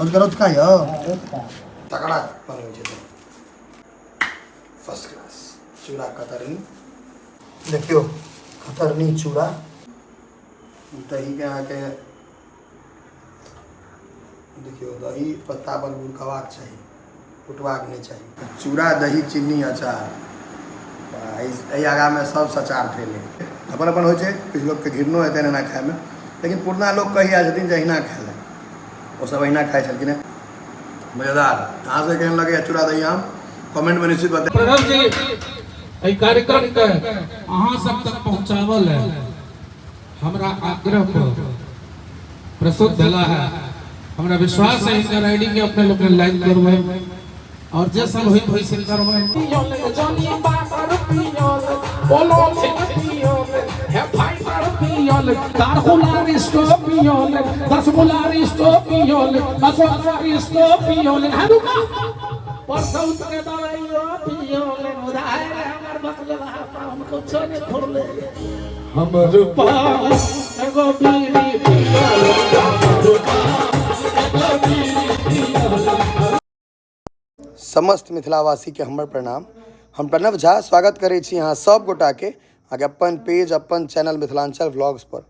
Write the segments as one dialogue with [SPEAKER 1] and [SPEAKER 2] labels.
[SPEAKER 1] रौतका यौ तगड़ा बनबै छै दही। फर्स्ट क्लास चूड़ा कतरनी। देखियौ कतरनी चूड़ा दहीके अहाँके देखियौ दही पत्ता पर गुड़कबाक चाही, फुटबाक नहि चाही। चूड़ा दही चीनी अचार, एहि आगाँमे सब सचार फैले। अपन अपन होइ छै, किछु लोकके घृणो हेतनि एना खाइमे, लेकिन पुरना लोक कहि आयल छथिन जे अहिना खाइ लए, ओसब अहिना खाइ छलखिन हेँ। मजेदार। अहाँ सबके केहन लगैए चूड़ा दही आम, कमेंटमे निश्चित बतायब।
[SPEAKER 2] प्रणव जी एहि कार्यक्रम के अहाँ सब तक पहुंचावल है हमरा आग्रह पर प्रस्तुत भेला है। हमरा विश्वास है हिनकर आईडी के अपने लोग लाइक करबै और जे सब होइत होई से करबै। हमर पास एगो बीड़ी पियल, हमर पास एगो बीड़ी पियल।
[SPEAKER 1] समस्त मिथिलावासीके हमर प्रणाम। हम प्रणव झा स्वागत करै छी अहाँ सब गोटाके अहाँके अपन पेज अपन चैनल मिथिलाञ्चल व्लॉग्स पर।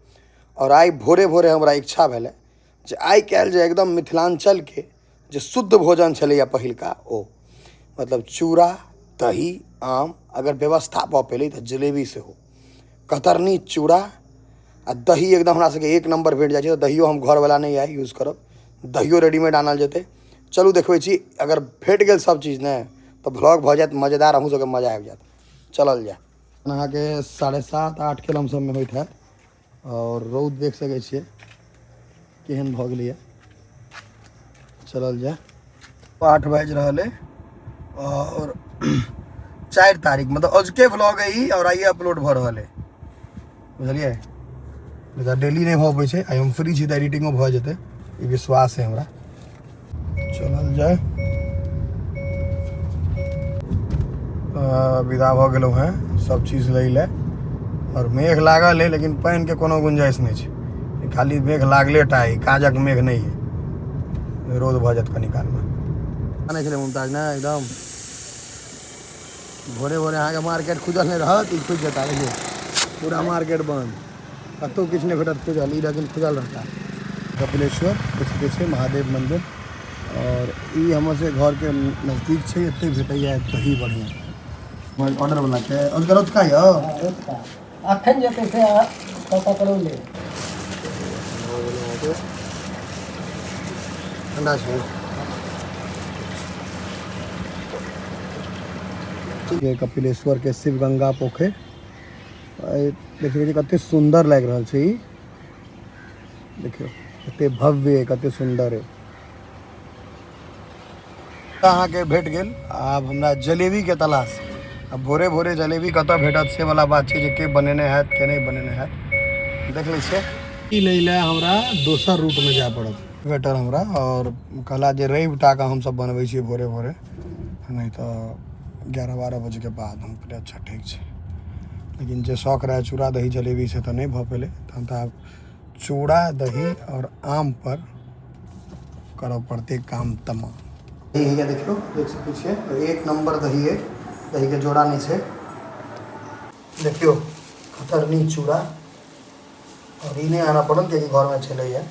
[SPEAKER 1] और आइ भोरे भोरे हमरा इच्छा भेलै जे आइ काल्हि जे एकदम मिथिलाञ्चलके जे शुद्ध भोजन छलैए पहिलका, ओ मतलब चूड़ा दही आम, अगर व्यवस्था भऽ पेलै तऽ जलेबी सेहो। कतरनी चूड़ा आ दही एकदम हमरा सबके एक नम्बर भेट जाइ छै। तऽ दहियो हम घरवला नहि आइ यूज करब, दहियो रेडीमेड आनल जेतै। चलू देखबै छी, अगर भेट गेल सब चीज ने तऽ व्लॉग भऽ जायत मजेदार, अहूँ सबके मजा आबि जायत। चलल जाय। अहाँके 7:30 8 के लमसममे होइत हैत और रौद देख सकै छियै केहन भऽ गेलैए। चलल जाय। 8 बाजि रहल अइ और 4 तारीख, मतलब अजुके व्लॉग है ई और आइए अपलोड भऽ रहल अइ, बुझलियै? नहि डेली नहि भऽ पबै छै। आइ हम फ्री छी तऽ एडिटिंगो भऽ जेतै, ई विश्वास है हमरा। चलल जाय। विदा भऽ गेलहुँ हेँ सब चीज लै लए। और मेघ लागल है लेकिन पानिके कोनो गुंजाइश नहि छै, खाली मेघ लागले टा है, काजक मेघ नहि है। रौद भऽ जायत कनी कालमे। आनै छलै मुमताज ने एकदम भोरे भोरे अहाँके मार्केट खुजल नहि रहत, ई खुजि जेता। देखियौ पूरा मार्केट बंद, कतहु किछु नहि भेटत खुजल, ई लेकिन खुजल रहता। कपिलेश्वर देखै छै महादेव मंदिर और ई हमर से घरके नजदीक छै, एते भेटैया दही बढ़िआँ। ऑर्डर वाला के और रौतका यौ
[SPEAKER 3] अखन जेतै से पकड़ौले
[SPEAKER 1] ठंडा छै। ये कपिलेश्वर के शिवगंगा पोखरि देखियौ जे कते सुंदर लागि रहल छै ई। देखियौ कते भव्य है, कते सुंदर है। अहाँके भेट गेल। आब हमरा जलेबी के तलाश। अब भोरे भोरे जलेबी कतऽ भेटत से वाला बात छै, जे के बनेने हैत के नहि बनेने हैत, देख लै छियै। ई लै लए हमरा दोसर रूटमे जाय पड़त बेटर हमरा। और कहला जे रवि टा के हमसब बनबै छियै भोरे भोरे, नहि तऽ 11-12 बजेके बाद। हम कहलियै अच्छा ठीक छै, लेकिन जे शौक रहै चूड़ा दही जलेबी से तऽ नहि भऽ पेलै। तहन तऽ आब चूड़ा दही और आम पर करऽ पड़तै काम तमाम। दही है देखियौ, देख सकै छियै एक नम्बर दही है, दहीके जोड़ा नहि छै। देखियौ कतरनी चूड़ा और ई नहि आनऽ पड़ल कियाकि घरमे छलैए।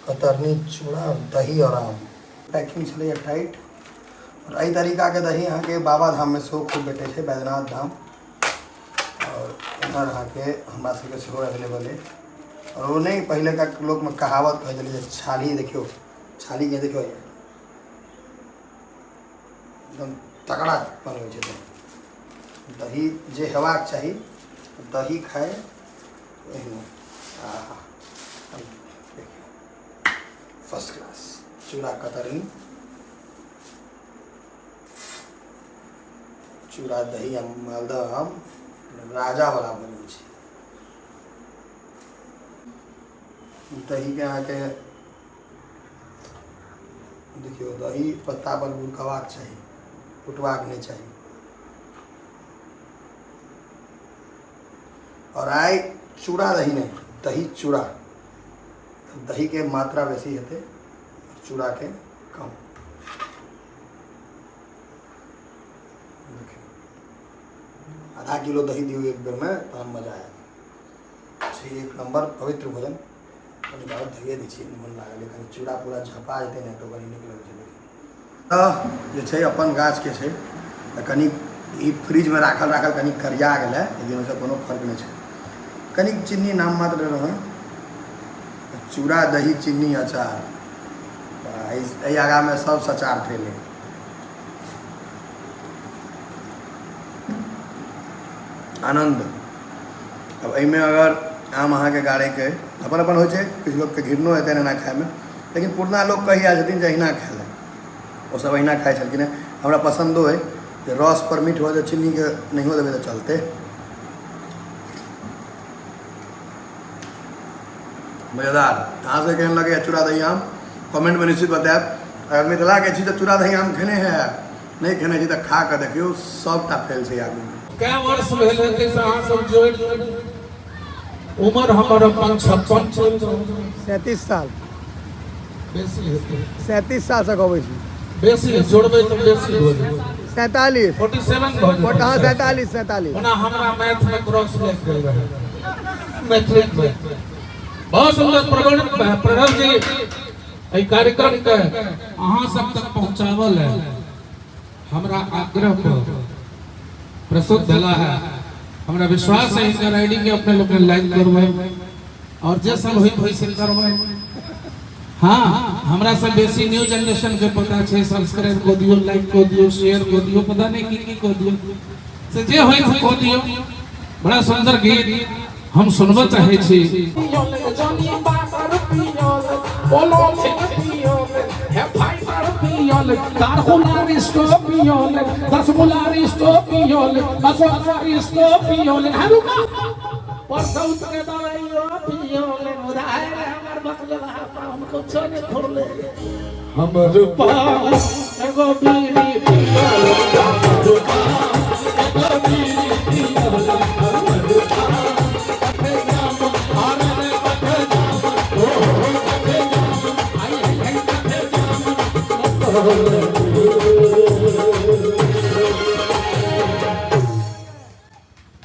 [SPEAKER 1] कतरनी चूड़ा दही और आम पैकिंग छलैए टाइट। और एहि तरीकाके दही अहाँके बाबा धाममे सेहो खूब भेटै छै, बैद्यनाथ धाम। और एम्हर अहाँके हमरा सबके सेहो अवेलेबल अइ। और ओ नहि पहिलेका लोकमे कहावत कहै छलै जे छाली देखियौ, छालीके देखियौ एकदम तगड़ा बनबै छै दही। दही जे हेबाक चाही, दही खाइ ओहिमे आहा देखियौ फर्स्ट क्लास चूड़ा कतरनी, चूड़ा दही आ मालदह आम राजा वाला भोजन छै। दहीके अहाँके देखियौ दही पत्ता पर गुड़कबाक चाही, फुटबाक नहि चाही। और आइ चूड़ा दही नहि, दही चूड़ा। तऽ दहीके मात्रा बेसी हेतै, चूड़ाके कम। देखियौ, आधा किलो दही दियौ एक बेरमे, तहन मजा आयत छै। एक नम्बर पवित्र भोजन। कनि आओर दहिए दै छियै, मोन लागल अइ। कनि चूड़ा पूरा झपा जेतै ने तऽ कनि नीक लगै छै। तऽ जे छै अपन गाछके छै, तऽ कनि ई फ्रिजमे राखल राखल कनि करिया गेलै, लेकिन ओहिसँ कोनो फर्क नहि छै। कनि चिन्नी नाम मात्र देलहुँ हेँ। चूड़ा दही चिन्नी अचार, एहि आगाँमे सब सचार फेले। आनन्द। आब एहिमे अगर आम अहाँके गाड़ैके अपन अपन होइ छै, किछु लोकके घृणो हेतनि एना खाइमे, लेकिन पुरना लोक कहि आयल छथिन जे अहिना खाइ लए, ओसभ अहिना खाइ छलखिन हेँ। हमरा पसन्दो अइ जे रसपर मीठ भऽ जाय, चिन्नीके नहियो देबै तऽ चलतै। मजेदार। अहाँ सबके केहन लगैए चूड़ा दही आम, कमेंटमे निश्चित बतायब। अगर मिथिलाके छी तऽ चूड़ा दही आम खेने है, नहि खेने छी तऽ खा कऽ देखियौ, सबटा फेल छै आगूमे।
[SPEAKER 2] कै वर्ष भेल हेतै से अहाँ सब जोड़ि लेबै। उमर हमर अपन 56 चलि रहल।
[SPEAKER 1] 37 साल।
[SPEAKER 2] बेसी हेतै।
[SPEAKER 1] 37 सालसँ गबै छी।
[SPEAKER 2] बेसी जोड़बै तऽ बेसी भऽ जेतै।
[SPEAKER 1] 47।
[SPEAKER 2] 47 भऽ जेतै।
[SPEAKER 1] हाँ, 47, 47।
[SPEAKER 2] ओना हमरा मैथ में क्रॉस लागि गेल रहै मैट्रिक में। बहुत सुंदर प्रणव जी एहि कार्यक्रम के अहाँ सब तक पहुंचावल है हमरा आग्रह पर प्रस्तुत भेला है। हमरा विश्वास है हिनकर आईडी के अपने लोग लाइक करबै और जे सब होइत होई से करबै। हाँ, हमरा से बेसी न्यू जनरेशन के पता छै, सब्सक्राइब कऽ दियौ, लाइक कऽ दियौ, शेयर कऽ दियौ, पता नहीं की की कऽ दियौ, से जे होइत से कऽ दियौ। बड़ा सुंदर गीत हम सुनबऽ चाहै छी। हमर पास एगो बीड़ी पियल, हमर पास एगो बीड़ी पियल, हमर पास कथे जाम, अरे रे कथे जाम, ओ हो कथे जाम, आई आई कथे जाम।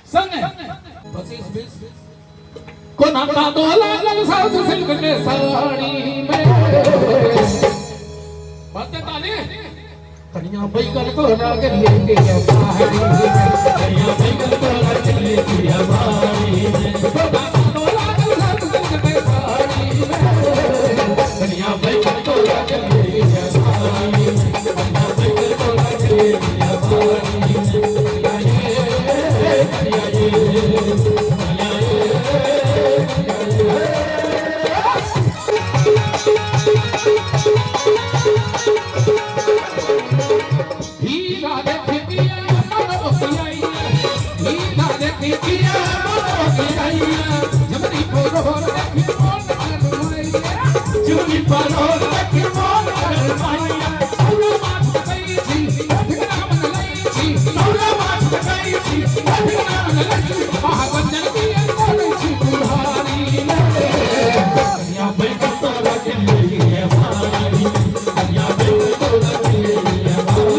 [SPEAKER 2] संगे 25 20 कोना कादो लागल सास सिल्क के साड़ी में, बाते ताली कनिया बैगन को राग लिए के बाहरी में, कनिया बैगन को राग लिए के बाहरी में, कोना कादो लागल सास सिल्क के साड़ी में, कनिया बैगन को राग लिए के बाहरी में, कनिया बैगन को राग लिए के बाहरी में, कनिया ये कनिया ये कनिया ये। हीरा देखिया मन ओसियाइया, हीरा देखिया मन ओसियाइया, जमनी परोर देखि मन करमाइया, जमनी परोर देखि मन करमाइया, सौरा माछ देखै छी ठिकना मन लै छी, सौरा माछ देखै छी ठिकना मन लै छी, महागंजन किया करै छी बुढ़ारी रे, कनिया बैगन तोरा के लिए मारी, कनिया बैगन तोरा के लिए मारी।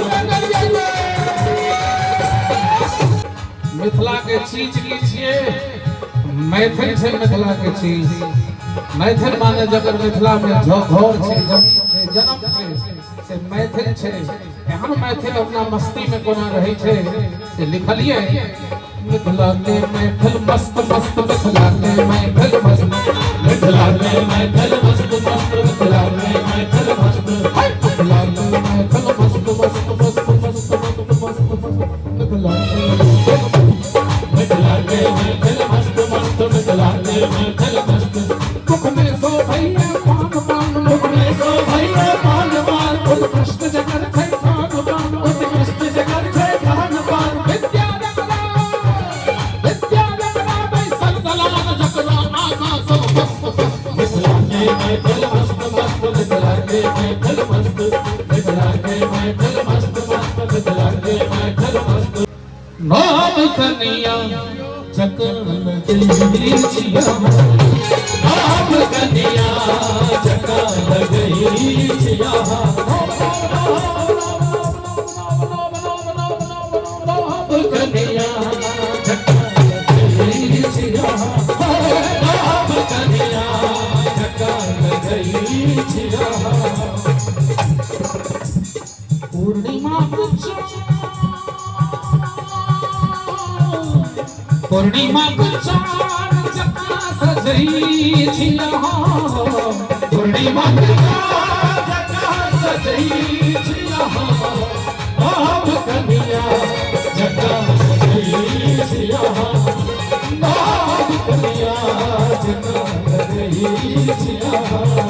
[SPEAKER 2] मिथिला के चीज की छियै मैथिल छै, मिथिला के चीज मैथिल माने जकर मिथिला में घर छै, जमीन छै, जन्म छै, से मैथिल छै। एहन मैथिल अपना मस्ती में कोना रहै छै से लिखलियै। मिथिला के मैथिल मस्त मस्त, मिथिला के मैथिल मस्त, मिथिला के मैथिल मस्त मस्त, मिथिला के मैथिल मस्त, मिथिला के मैथिल मस्त मस्त मस्त मस्त मस्त मस्त मस्त, मिथिला के मिथिला के मैथिल मस्त मस्त, मिथिला के मैथिल मस्त। मुख में सो भैया पान पान, मुख में सो भैया पान पान, उत्कृष्ट जगर छै खान पान, उत्कृष्ट जगर छै खान पान, विद्या रंगना विद्या रंगना बैसल दलान जकरा आगा सब मस्त मस्त, मिथिला के मैथिल मस्त मस्त, मिथिला के मैथिल मस्त, मिथिला के मैथिल मस्त मस्त, मिथिला के मैथिल मस्त। नाम कनिया जकल छिया, नाम कनिया सजई छी अहाँ। कनिया झटका लगई छी अहाँ, नव कनिया झटका लगई छी अहाँ। पूर्णिमा पूर्णिमा चान जकाँ सजई छी अहाँ, पूर्णिमा चान जकाँ सजई छी अहाँ, नव कनिया जकाँ सजई छी अहाँ, नव कनिया जकाँ सजई छी अहाँ।